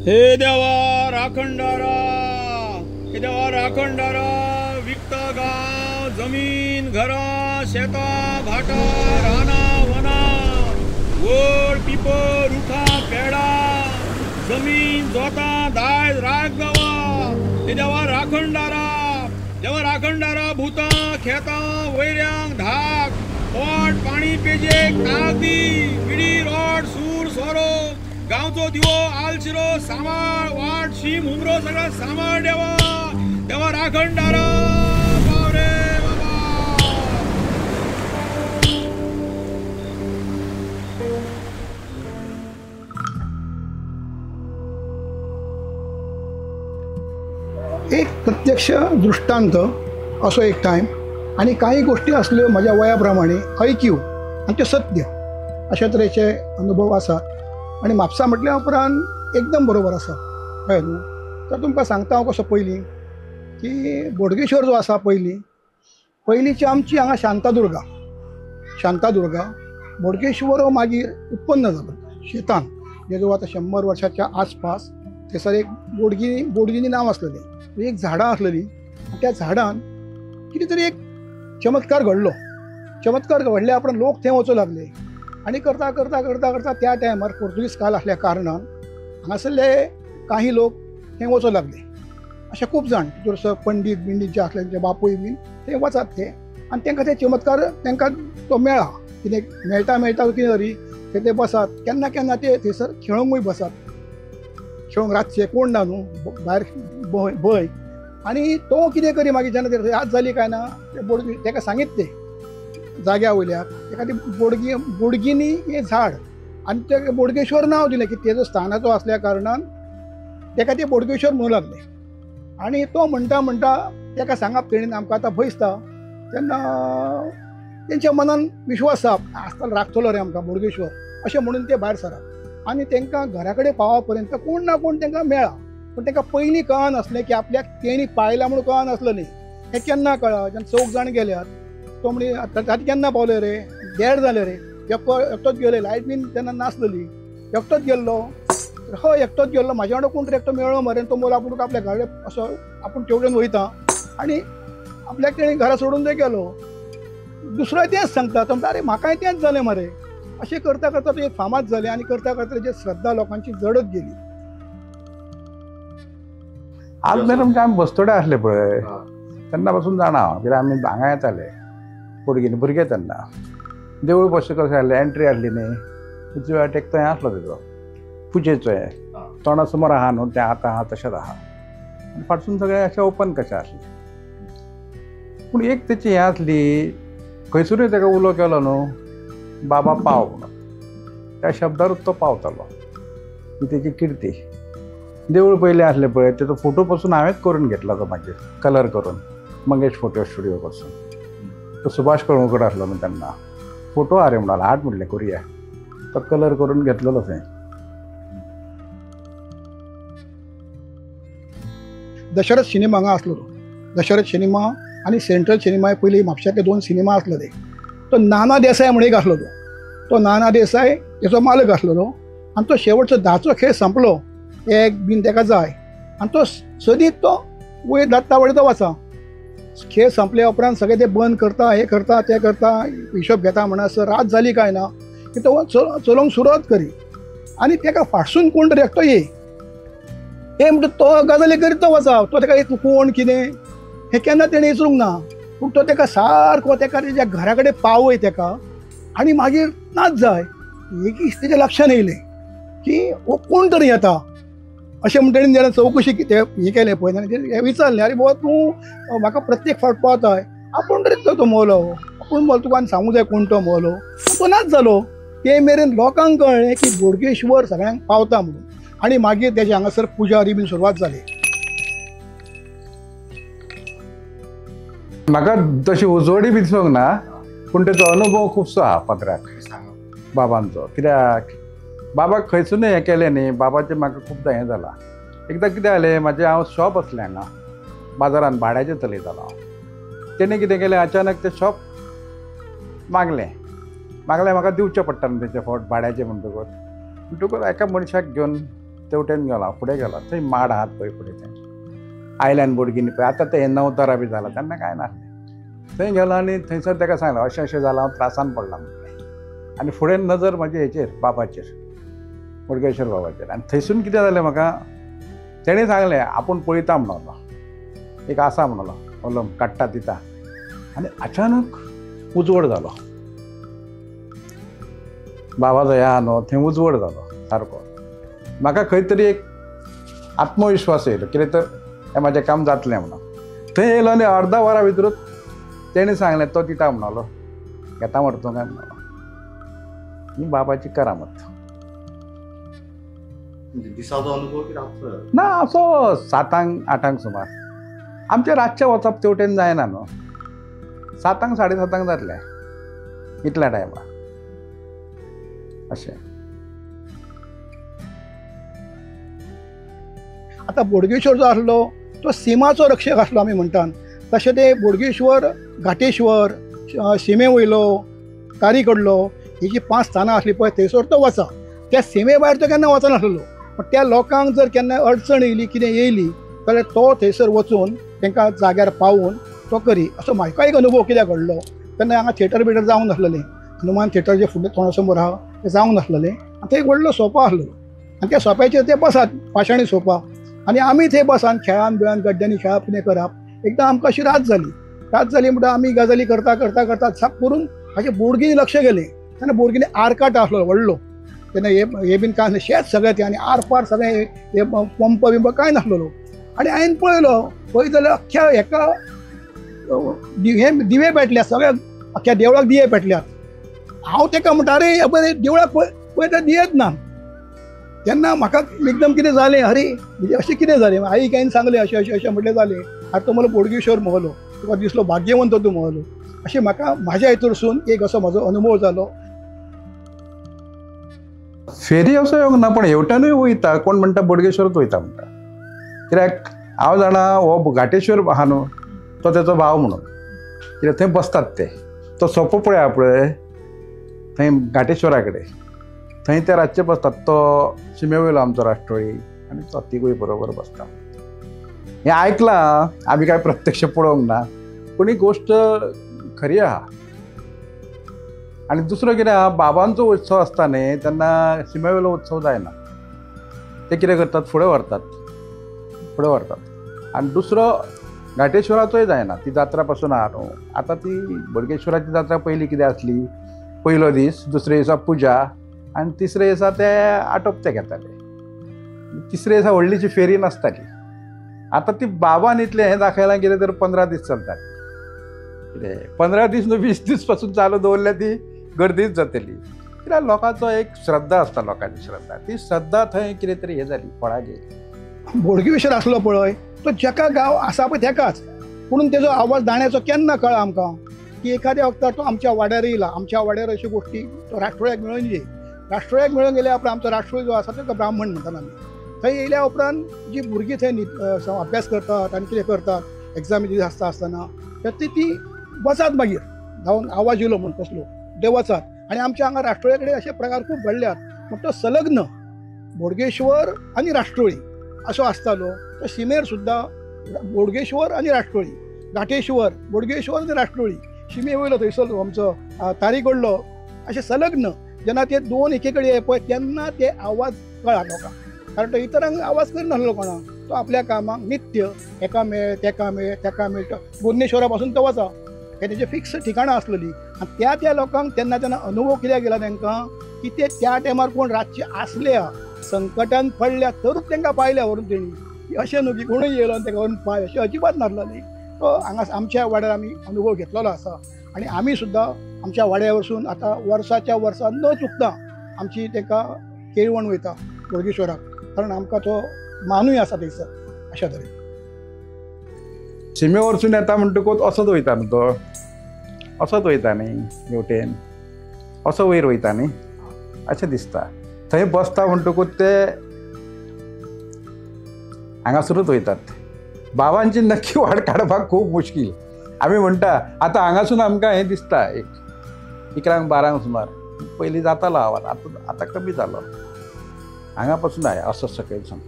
हे देवा राखणदारा, हे देवा राखणदारा, विकता गांव जमीन घरां शेतां भाटां रानां वनां वड पिपर रुखां पेडां जमीन जोतां दायज राख गांवा। हे देवा राखणदारा, देवा राखणदारा, भुतां खेतां वैऱ्यांक धाक पोट पाणी पेजेक ताक दी, विडी रोड सूर सोरो गांवचो दिवो आलशिरो सांबाळ वाट शीम हुमरो सगळा सांबाळ देवा, देवा राखणदारा पाव रे बाबा। एक प्रत्यक्ष दृष्टांत असो एक टायम आनी काही गोष्टी आसल्यो म्हज्या वया प्रमाणे ऐकीव आनी त्यो सत्य अशा तरेचे अनुभव आसात। आनी म्हापसा म्हटल्या उपरांत एकदम बरोबर आसा, कळ्ळें न्हू। तर तुमकां सांगता हांव कसो पयलीं की बोडगेश्वर जो आसा पयलीं पयलींची आमची हांगा शांतादुर्गा, शांतादुर्गा बोडगेश्वर हो मागीर उत्पन्न जालो शेतान, जे जवळ आतां 100 वर्साच्या आसपास थंयसर एक बोडगिनी, बोडगिनी नांव आसलेलें एक झाडां आसलेली, त्या झाडान कितें तरी एक चमत्कार घडलो। चमत्कार घडल्या उपरांत लोक थंय वचूं लागले आनी करता करता करता करता त्या टायमार पोर्तुगीज काल आसल्या कारणान हांगासरले काही लोक थंय वचूं लागले। अशे खूब जाण तितूर पंडीत बिंडीत जे आसले तेंचे बापूय बीन थंय वचात ते आनी तांकां ते चमत्कार तांकां तो मेळ्ळा, कितें मेळटा मेळटा कितें तरी थंय ते बसात, केन्ना केन्ना ते थंयसर खेळोंकूय बसात, खेळोंक रातचे कोण ना न्हू भायर भंय। आनी तो कितें करी मागीर जेन्ना ते याद जाली काय ना ते बोडगी ताका सांगीत ते जाग्या वयल्या ताका ती बोडगी, बोडगिनी हें झाड आनी ते बोडगेश्वर नांव दिलें की तेजो स्थानाचो आसल्या कारणान ताका ते बोडगेश्वर म्हणूं लागले। आनी तो म्हणटा म्हणटा ताका सांगप तेणेन आमकां आतां भंय दिसता, तेन्ना तेंच्या मनान विश्वास आसा आसतना राखतलो रे आमकां बोडगेश्वर अशें म्हणून ते भायर सरप आनी तांकां घरा कडेन पावा पर्यंत कोण ना कोण तांकां मेळ्ळा। पूण तांकां पयलीं कळनासलें की आपल्याक तेणी पायला म्हणून कळनासलें न्ही। हें केन्ना कळ्ळां जेन्ना चौग जाण गेल्यात तो म्हणी आतां केन्ना पावले रे, देड जालें रे, एकटोच गेले, लायट बीन तेन्ना नासलेली, एकटोच गेल्लो, हय एकटोच गेल्लो, म्हाज्या वांगडा कोण तरी एकटो मेळ्ळो मरे, तो मोल आपूण आपल्या घरा असो आपूण तेवटेन वयता आनी आपल्याक तेणी घरा सोडून थंय गेलो। दुसरोय तेंच सांगता, तो म्हणटा अरे म्हाकाय तेंच जालें मरे। अशें करता करता तो एक फामाद जालें आनी करता करता तेजी श्रद्धा लोकांची जडत गेली। आज मेरेन म्हणजे आमी बस्तोडे आसले पळय तेन्ना पासून जाणा हांव, कित्याक आमी हांगा येताले बोडगिनी भुरगे तेन्ना देवूळ कशें कशें आसलें, एंट्री आसली न्ही, उजवे वाटेक थंय आसलो तेजो पुजेचो हें तोंडा सुमार आहा न्हू तें आतां आहा तशेंच आहा आनी फाटसून सगळें अशें ओपन कशें आसलें। पूण एक तेची हें आसली खंयसरूय ताका उलो केलो न्हू बाबा पाव म्हणून त्या शब्दारूच तो पावतालो, ही तेची किर्ती। देवूळ पयलें आसलें पळय तेजो फोटो पासून हांवेंच करून घेतला तो मागीर कलर करून मंगेश फोटो स्टुडियो पासून, तो सुभाष कळवकर आसलो न्हू तेन्ना फोटो आरे म्हणालो हाड म्हणलें करुया, तो कलर करून घेतलेलो थंय। दशरथ सिनेमा हांगा आसलो तो दशरथ सिनेमा आनी सेंट्रल सिनेमा पयलीं म्हापश्यांतले 2 सिनेमा आसले ते। तो नाना देसाय म्हण एक आसलो तो नाना देसाय तेचो मालक आसलेलो आनी तो शेवटचो 10चो खेळ संपलो एक बीन ताका जाय आनी तो सदींच तो वयर दत्ता वयर तो वचा, खेळ संपल्या उपरांत सगळे ते बंद करता, हे करता ते करता, हिशोब घेता म्हणसर रात जाली काय ना की तो चलोवंक सुरवात करी आनी ताका फाटसून कोण तरी एकटो ये हे म्हणटा तो गजाली करीत तो वचा, तो ताका एक कोण कितें हें केन्ना तेणें विचारूंक ना, पूण तो ताका सारको ताका तेज्या घरा कडेन पावय ताका आनी मागीर नाच जाय। एक दीस तेज्या लक्षान येयलें की हो कोण तरी येता अशें म्हण तेणें जेन्ना चवकशी हें केलें पळय तेणें विचारलें अरे बाबा तूं म्हाका प्रत्येक फावट पावताय, आपूण तरी तो मोलो, आपूण मोलो तुका आनी सांगूं जाय कोण तो मोलो, तो नाच जालो। ते मेरेन लोकांक कळ्ळें की बोडगेश्वर सगळ्यांक पावता म्हणून आनी मागीर तेजे हांगासर पुजारी बीन सुरवात जाली। म्हाका तशी उजवडी बी दिसूंक ना, पूण तेजो अनुभव खुबसो आहा पात्राक बाबांचो, कित्याक बाबाक खंयसूनय हें केलें न्ही, बाबाचें म्हाका खुबदां हें जालां। एकदां कितें जालें म्हाजें हांव शॉप आसलें हांगा बाजारान भाड्याचें चलयतालो हांव, तेणें कितें केलें अचानक तें शॉप मागलें, मागलें म्हाका दिवचें पडटा न्हू तेचे फावट भाड्याचें म्हणटकूच, म्हणटकूच एका मनशाक घेवन तेवटेन गेलो फुडें गेलो थंय माड आहात पळय फुडें थंय आयल्यान बोडगिनी पळय आतां तें नवतारा बी जाला तेन्ना कांय नासलें. थंय गेलो आनी थंयसर ताका सांगलें अशें अशें जालां हांव त्रासान पडलां म्हटलें. आनी फुडें नजर म्हजी हेचेर बाबाचेर, बोडगेश्वर बाबाचेर. आनी थंयसून कितें जालें म्हाका तेणें सांगलें आपूण पळयता म्हणलो, एक आसा म्हणलो कलम काडटा दिता. आनी अचानक उजवड जालो बाबाचो ह्या न्हू थंय उजवड जालो सारको. म्हाका खंय तरी एक आत्मविश्वास येयलो कितें तर हें म्हाजें काम जातलें म्हणून. थंय येयलो आनी अर्दा वरा भितरूच तेणें सांगलें तो दिता म्हणलो, घेता मरे तूं काय म्हणलो. ही बाबाची करामत. दिसाचो अनुभव की रातचो? ना असो 7 8 सुमार. आमचें रातचें वचप तेवटेन जायना न्हू, 7 7:30 जातलें इतल्या टायमार अशें. आतां बोडगेश्वर जो आसलो तो सिमाचो रक्षक आसलो आमी म्हणटात. तशें ते बोडगेश्वर, घाटेश्वर, शिमे वयलो, तारी कडलो, ही जी 5 स्थानां आसलीं पळय थंयसर तो वचा. त्या सिमे भायर तो केन्ना वचनासलो. पण त्या लोकांक जर केन्ना अडचण येयली कितें येयली जाल्यार तो थंयसर वचून तांकां जाग्यार पावून तो करी. असो म्हाका एक अनुभव कित्याक घडलो तेन्ना हांगा थिएटर बिटर जावंक नासलेलें, हनुमान थिएटर जे फुडलें तोंडा समोर आहा तें जावंक नासलेलें. आनी थंय एक व्हडलो सोपा आसलो आनी त्या सोप्याचेर ते बसात पाशाणी सोपा आनी आमी थंय बसान खेळान बिळान गड्ड्यांनी खेळप कितें करप. एकदां आमकां अशी रात जाली. रात जाली म्हणटा आमी गजाली करता करता करता साप करून म्हाजे बोडगिनी लक्ष गेलें. तेन्ना बोडगिनी आरकाट आसलो व्हडलो, तेन्ना हे बीन कांय नासलें, शेत सगळें तें आनी आर पार सगळें हे पंप बिंप कांय नासलेलो. आनी हांवें पळयलो पळयत जाल्यार अख्ख्या हेका हे दिवे पेटल्या सगळ्या अख्ख्या देवळाक दिवे पेटल्यात. हांव तेका म्हणटा अरे बरें देवळाक पळयता दियेच ना. तेन्ना म्हाका एकदम कितें जालें, अरे म्हणजे अशें कितें जालें. आईक हांवें सांगलें अशें अशें अशें म्हटलें जालें. आतां तो मला बोडगेश्वर म्हणलो, तुका दिसलो भाग्यवंत तूं म्हणलो. अशें म्हाका म्हाज्या हितूरसून एक असो म्हजो अनुभव जालो. फेरी असो येवंक ना पण हेवटेनूय वयता. कोण म्हणटा बोडगेश्वरच वयता म्हणटा, कित्याक हांव जाणा हो घाटेश्वर आहा न्हू तो तेचो भाव म्हणून, कित्याक थंय बसतात ते. तो सोपो पळय पळय थंय घाटेश्वरा कडेन थंय ते रातचे बसतात. तो शिमे वयलो आमचो राष्ट्रोळी आनी तो तिगूय बरोबर बसता. हें आयकलां आमी, कांय प्रत्यक्ष पळोवंक ना, पूण ही गोश्ट खरी आहा. आनी दुसरो कितें आहा, बाबांचो उत्सव आसता न्ही तेन्ना शिमे वयलो उत्सव जायना, ते कितें करतात फुडें व्हरतात, फुडें व्हरतात. आनी दुसरो घाटेश्वराचोय जायना, ती जात्रा पासून आहा न्हू. आतां ती बोडगेश्वराची जात्रा पयलीं कितें आसली, पयलो दीस, दुसरे दिसा पुजा आनी तिसरे दिसा ते आटोपते घेताले. तिसरे दिसा व्हडलीशी फेरी नासताली. आतां ती बाबान इतलें हें दाखयलां कितें तर 15 दीस चलतात. कितें 15 दीस न्हू 20 दीस पासून चालू दवरल्या ती गर्दीच जातली. कित्याक लोकांचो एक श्रद्धा आसता, लोकांची श्रद्धा, ती श्रद्धा थंय कितें तरी हें जाली, फळां गेली. बोडगेश्वर आसलो पळय तो जेका गांव आसा पळय तेकाच, पुणून तेजो आवाज दाण्याचो केन्ना कळ्ळा आमकां की एखाद्या वखतार तो आमच्या वाड्यार येयला. आमच्या वाड्यार अश्यो गोश्टी तो राष्ट्रोळ्याक मेळून येय. राष्ट्रोळ्याक मेळून गेल्या उपरांत आमचो राष्ट्रोळी जो आसा ताका ब्राह्मण म्हणटात आमी. थंय येयल्या उपरांत जी भुरगीं थंय अभ्यास करतात आनी कितें करतात एग्जामी दीस आसता आसतना तर ती वचात मागीर धांवन आवाज येयलो म्हूण कसलो ते वचात. आनी आमच्या हांगा राष्ट्रोळ्या कडेन अशे प्रकार खूब घडल्यात. म्हण तो संलग्न बोडगेश्वर आनी राष्ट्रोळी असो आसतालो. तो शिमेर सुद्दां बोडगेश्वर आनी राष्ट्रोळी, घाटेश्वर, बोडगेश्वर आनी राष्ट्रोळी, शिमे वयलो थंयसर आमचो तारी कडलो, अशें संलग्न जेन्ना ते दोन एके कडेन पळय तेन्ना ते आवाज कळा लोकांक. कारण तो इतरांक आवाज करिनासलो कोणाक, तो आपल्या कामाक नित्य हेका मेळ तेका मेळ तेका मेळ बोडगेश्वरा पासून तो वचा, हे तेजे फिक्स ठिकाणां आसलेली. आनी त्या त्या लोकांक तेन्ना तेन्ना अनुभव कित्याक गेला तांकां की ते त्या टायमार कोण रातचे आसल्या संकटान पडल्या तरूच तांकां पायल्या व्हरून तेणी. अशें न्हू की कोणूय येयलो आनी ताका व्हरून पाय, अशें अजिबात नासलेली. तो हांगा आमच्या वाड्यार आमी अनुभव घेतलेलो आसा. आनी आमी सुद्दां आमच्या वाड्या वरसून आतां वर्साच्या वर्सा न चुकता आमची ताका केळवण वयता बोडगेश्वराक, कारण आमकां तो मानूय आसा थंयसर. अशा तरेन शिमे वरसून येता म्हणटकूच असोच वयता न्हू तो, असोच वयता न्ही हेवटेन, असो वयर वयता न्ही अशें दिसता. थंय बसता म्हणटकूच ते हांगासरूच वयतात. बाबांची नक्की वाट काडपाक खूब मुश्कील. आमी म्हणटा आतां हांगासून आमकां हें दिसता एक 11-12 सुमार पयलीं जातालो आवाज, आतां आतां कमी जालो. हांगा पासून आय असो सकयल सावन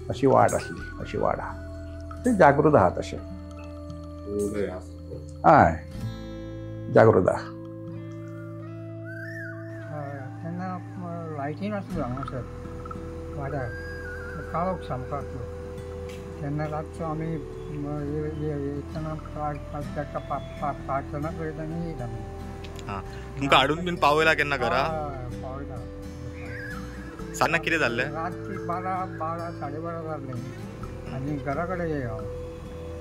अशी वाट आसली, अशी वाड आहा, ते जागृत आहा तशें. हय, जागृत आहा. तेन्ना लायटी नासल्यो हांगासर वाड्यार, काळोख सामको आसलो. तेन्ना रातचो आमी येतना प्रार्थना करीत आनी येयत आमी. तुमकां हाडून बीन पावयला केन्ना घरा? पावयला. सान्ना कितें जाल्लें? रातची 12 12:30 जाल्लीं आनी घरा कडेन येय हांव.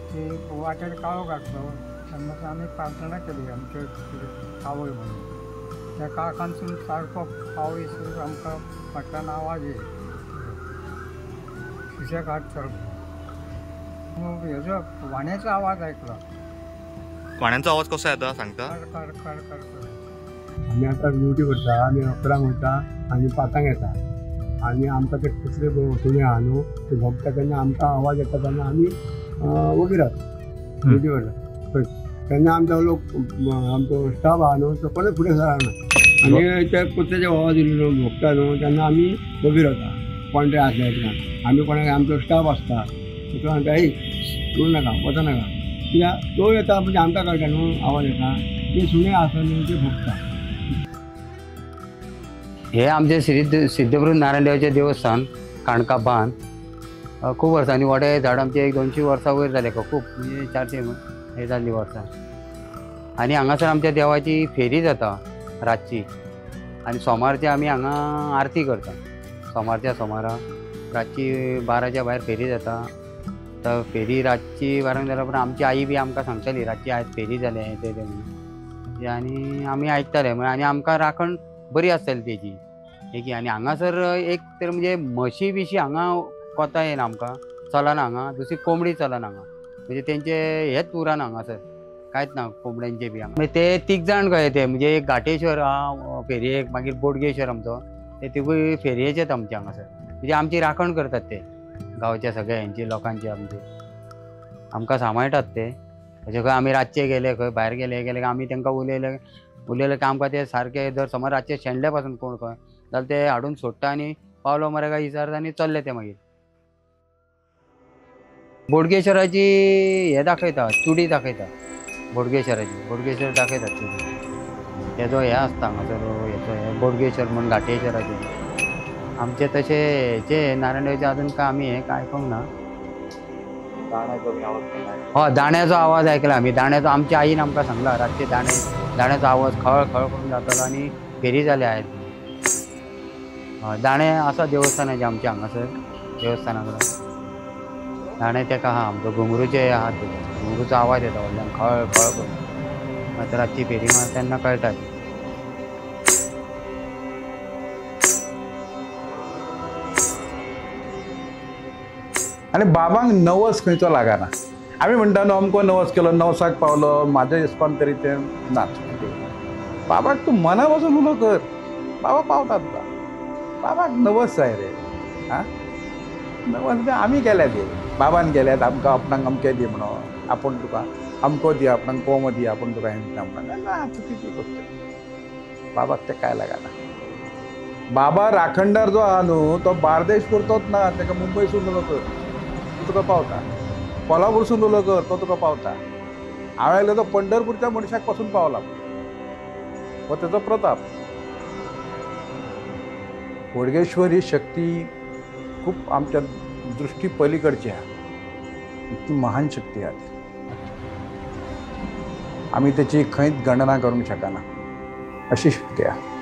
ती वाटेर काळोख आसलो तेन्ना आमी प्रार्थना केली आमचे आवय म्हणून. त्या काळखांतसून सारको पावस आमकां फाटल्यान आवाज येय, सुशेगाद सारको हेजो वाण्याचो आवाज आयकलो. वाण्यांचो आवाज कसो येता सांगता? खड खड खड. आमी आतां ड्युटी करता, आमी 11 वयता आनी 5 येता आनी आमकां ते कुत्रे सुणे आहा न्हू ते भोंकता तेन्ना आमकां आवाज येता तेन्ना आमी वगी रावता, ड्युटी करता. तेन्ना आमचो लोक आमचो स्टाफ आहा न्हू तो कोणूच फुडें सरना आनी ते कुत्र्याचे आवाज येयलो भोंकता न्हू तेन्ना आमी वगी रावता. कोण ते आसले तेन्ना आमी कोणाक आमचो स्टाफ आसता तो म्हणटा ए करूं नाका, वचो नाका, कित्याक तो येता म्हणजे आमकां कळटा न्हू आवाज येता, ते सुणे आसा न्हू ते भोंकता. हे आमचे श्री सिद्धपुरूष नारायण देवाचें देवस्थान काणका बांद खूब वर्सांनी वडे झाड आमचे 100-200 वर्सां वयर जाले, खूब म्हणजे 400 हे जाल्ली वर्सां. आनी हांगासर आमच्या देवाची फेरी जाता रातची आनी सोमारची आमी हांगा आरती करता. सोमारच्या सोमारा रातची 12च्या भायर फेरी जाता. तर फेरी रातची 12 जाल्या उपरांत आमची आई बी आमकां सांगताली रातची आयज फेरी जालें हें तें म्हणून, आनी आमी आयकताले. आनी आमकां राखण बरी आसताली तेजी एक. आनी हांगासर एक तर म्हणजे म्हशी बिशी हांगा कोता येना आमकां, चलना हांगा. दुसरी कोंबडी चलना हांगा, म्हणजे तेंचे हेच उरना हांगासर, कांयच ना कोंबड्यांचे बी हांगा. मागीर ते 3 जाण कहे ते, म्हणजे एक घाटेश्वर आहा फेरयेक, मागीर बोडगेश्वर आमचो, ते तिगूय फेरयेचेच आमचे हांगासर. म्हणजे आमची राखण करतात ते गांवच्या सगळ्या हेंची लोकांची, आमची आमकां सांबाळटात ते. अशें खंय आमी रातचे गेले खंय भायर गेले गेले आमी तांकां उलयले उलयले की आमकां ते सारके जर समज रातचे शेणले पासून कोण खंय जाल्यार ते हाडून सोडटा आनी पावलो मरे काय विचारता आनी चल्ले ते मागीर. बोडगेश्वराची हे दाखयता, चुडी दाखयता बोडगेश्वराची, बोडगेश्वर दाखयता चुडी. तेजो हे आसता हांगासर हेचो हे बोडगेश्वर म्हूण घाटेश्वराचे. आमचे तशें हेचे नारायण देवाचे अजून काय आमी हें काय आयकूंक ना. हय, दाण्याचो आवाज आयकला आमी. दाण्याचो आमच्या आईन आमकां सांगला रातचे दाण्याचो आवाज खळ खळ करून जातालो आनी फेरी जाले आयज. हय, दाणे आसा देवस्थानाचे आमच्या हांगासर देवस्थाना कडेन दाणे तेका आहा आमचो घुंगरूचे आहा, घुंगरूचो आवाज येता व्हडल्यान खळ खळ करून. मागीर रातची फेरी मार तेन्ना कळटा. आनी बाबांक नवस खंयचो लागना. आमी म्हणटा न्हू अमको नवस केलो, नवसाक पावलो, म्हाज्या हिसपान तरी तें नाच. बाबाक तूं मना पासून उलो कर, बाबा पावता तुका. बाबाक नवस जाय रे, आं नवस बी आमी केल्या ते बाबान केल्यात आमकां, आपणाक अमकें दी म्हणून, आपूण तुका अमको दी, आपणाक कोमो दी, आपूण तुका हें दिता म्हणून ना, चुकीची गोश्ट. बाबाक तें कांय लागना. बाबा राखणदार जो आहा न्हू तो बार्देश पुरतोच ना, ताका मुंबयसून उलो कर तो तुका पावता, कोल्हापूरसून उलो कर तो तुका पावता. हांवें आयलो तो पंढरपूरच्या मनशाक पासून पावला, हो तेजो प्रताप. बोडगेश्वर ही शक्ती खूब आमच्या दृष्टी पलीकडची आहा, इतकी महान शक्ती आहा ती. आमी तेची खंयच गणना करूंक शकना अशी शक्ती आहा.